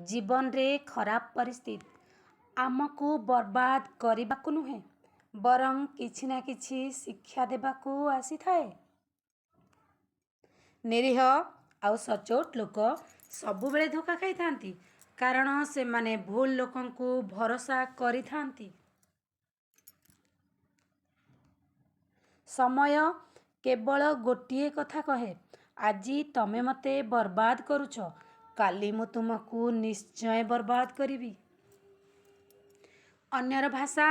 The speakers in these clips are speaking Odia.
ଜୀବନରେ ଖରାପ ପରିସ୍ଥିତି ଆମକୁ ବର୍ବାଦ କରିବାକୁ ନୁହେଁ, ବରଂ କିଛି ନା କିଛି ଶିକ୍ଷା ଦେବାକୁ ଆସିଥାଏ। ନିରୀହ ଆଉ ସଚ୍ଚୋଟ ଲୋକ ସବୁବେଳେ ଧୋକା ଖାଇଥାନ୍ତି, କାରଣ ସେମାନେ ଭୁଲ ଲୋକଙ୍କୁ ଭରସା କରିଥାନ୍ତି। ସମୟ କେବଳ ଗୋଟିଏ କଥା କହେ, ଆଜି ତମେ ମୋତେ ବର୍ବାଦ କରୁଛ, କାଲି ମୁଁ ତୁମକୁ ନିଶ୍ଚୟ ବର୍ବାଦ କରିବି। ଅନ୍ୟର ଭାଷା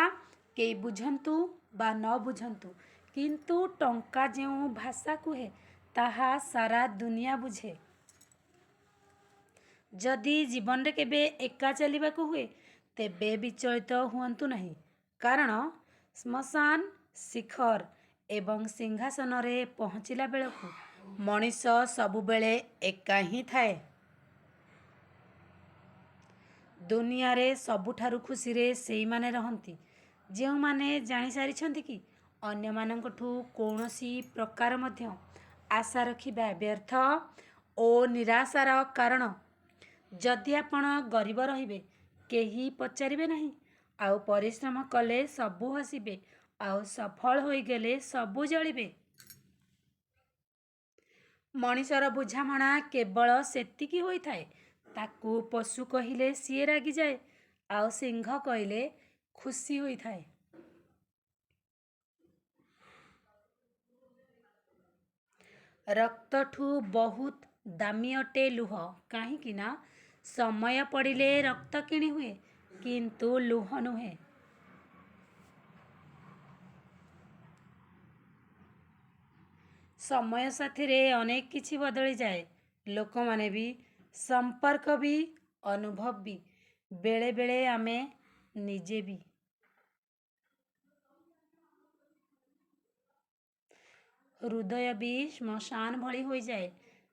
କେହି ବୁଝନ୍ତୁ ବା ନ ବୁଝନ୍ତୁ, କିନ୍ତୁ ଟଙ୍କା ଯେଉଁ ଭାଷା କୁହେ, ତାହା ସାରା ଦୁନିଆ ବୁଝେ। ଯଦି ଜୀବନରେ କେବେ ଏକା ଚାଲିବାକୁ ହୁଏ, ତେବେ ବିଚଳିତ ହୁଅନ୍ତୁ ନାହିଁ, କାରଣ ଶ୍ମଶାନ, ଶିଖର ଏବଂ ସିଂହାସନରେ ପହଞ୍ଚିଲା ବେଳକୁ ମଣିଷ ସବୁବେଳେ ଏକା ହିଁ ଥାଏ। ଦୁନିଆରେ ସବୁଠାରୁ ଖୁସିରେ ସେଇମାନେ ରହନ୍ତି, ଯେଉଁମାନେ ଜାଣିସାରିଛନ୍ତି କି ଅନ୍ୟମାନଙ୍କଠୁ କୌଣସି ପ୍ରକାର ମଧ୍ୟ ଆଶା ରଖିବା ବ୍ୟର୍ଥ ଓ ନିରାଶାର କାରଣ। ଯଦି ଆପଣ ଗରିବ ରହିବେ, କେହି ପଚାରିବେ ନାହିଁ, ଆଉ ପରିଶ୍ରମ କଲେ ସବୁ ହସିବେ, ଆଉ ସଫଳ ହୋଇଗଲେ ସବୁ ଜଳିବେ। ମଣିଷର ବୁଝାମଣା କେବଳ ସେତିକି ହୋଇଥାଏ, ତାକୁ ପଶୁ କହିଲେ ସିଏ ରାଗିଯାଏ, ଆଉ ସିଂହ କହିଲେ ଖୁସି ହୋଇଥାଏ। ରକ୍ତଠୁ ବହୁତ ଦାମୀ ଅଟେ ଲୁହ, କାହିଁକିନା ସମୟ ପଡ଼ିଲେ ରକ୍ତ କିଣିହୁଏ, କିନ୍ତୁ ଲୁହ ନୁହେଁ। ସମୟ ସାଥିରେ ଅନେକ କିଛି ବଦଳିଯାଏ, ଲୋକମାନେ ବି, ସମ୍ପର୍କ ବି, ଅନୁଭବ ବି, ବେଳେବେଳେ ଆମେ ନିଜେ ବି। ହୃଦୟ ବି ଶ୍ମଶାନ ଭଳି ହୋଇଯାଏ,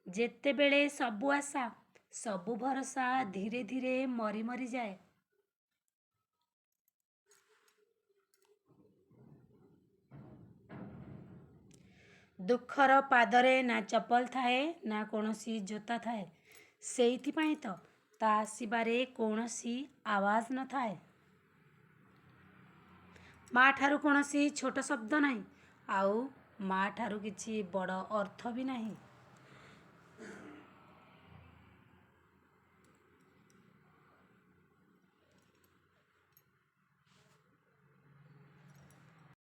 ଯେତେବେଳେ ସବୁ ଆଶା, ସବୁ ଭରସା ଧୀରେ ଧୀରେ ମରି ମରିଯାଏ। ଦୁଃଖର ପାଦରେ ନା ଚପଲ ଥାଏ ନା କୌଣସି ଜୋତା ଥାଏ, ସେଇଥିପାଇଁ ତ ତା ଆସିବାରେ କୌଣସି ଆବାଜ ନଥାଏ। ମା'ଠାରୁ କୌଣସି ଛୋଟ ଶବ୍ଦ ନାହିଁ, ଆଉ ମା'ଠାରୁ କିଛି ବଡ଼ ଅର୍ଥ ବି ନାହିଁ।